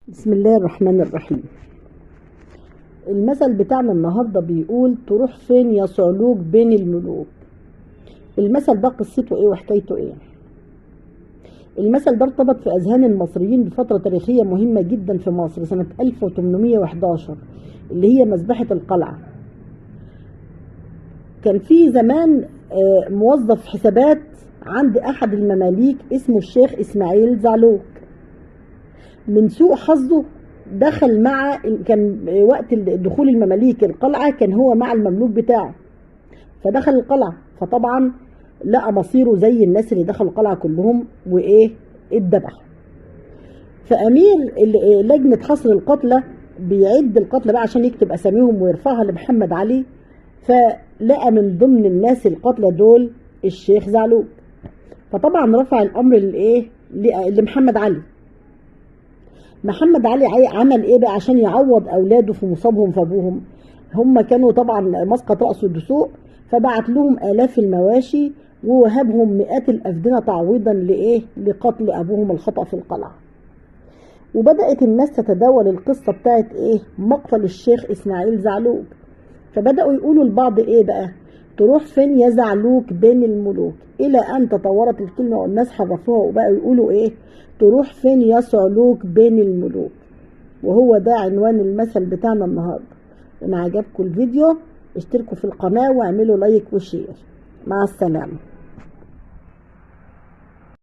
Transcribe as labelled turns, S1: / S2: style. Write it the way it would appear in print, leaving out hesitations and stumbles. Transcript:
S1: بسم الله الرحمن الرحيم. المثل بتاعنا النهارده بيقول: تروح فين يا صعلوك بين الملوك. المثل ده قصته ايه وحكايته ايه؟ المثل ده ارتبط في اذهان المصريين بفترة تاريخية مهمة جدا في مصر سنة 1811 اللي هي مذبحه القلعة. كان في زمان موظف حسابات عند احد المماليك اسمه الشيخ اسماعيل زعلوك. من سوء حظه دخل مع، كان وقت دخول المماليك القلعة كان هو مع المملوك بتاعه، فدخل القلعة، فطبعا لقى مصيره زي الناس اللي دخلوا القلعة كلهم وايه، اتذبح. فأمير لجنة حصر القتلى بيعد القتلى بقى عشان يكتب أساميهم ويرفعها لمحمد علي، فلقى من ضمن الناس القتلى دول الشيخ زعلوك، فطبعا رفع الأمر لإيه، لمحمد علي. محمد علي عمل ايه بقى عشان يعوض اولاده في مصابهم في ابوهم؟ هم كانوا طبعا مسقط راسه الدسوق، فبعت لهم الاف المواشي ووهبهم مئات الافدنه تعويضا لايه، لقتل ابوهم الخطا في القلعة. وبدات الناس تتداول القصة بتاعت ايه، مقتل الشيخ اسماعيل زعلوك. فبداوا يقولوا لبعض ايه بقى، تروح فين يا زعلوك بين الملوك، الى ان تطورت الكلمة والناس حرفوها وبقوا يقولوا ايه، تروح فين يا صعلوك بين الملوك. وهو ده عنوان المثل بتاعنا النهارده. ان عجبكم الفيديو اشتركوا في القناة واعملوا like و share. مع السلامة.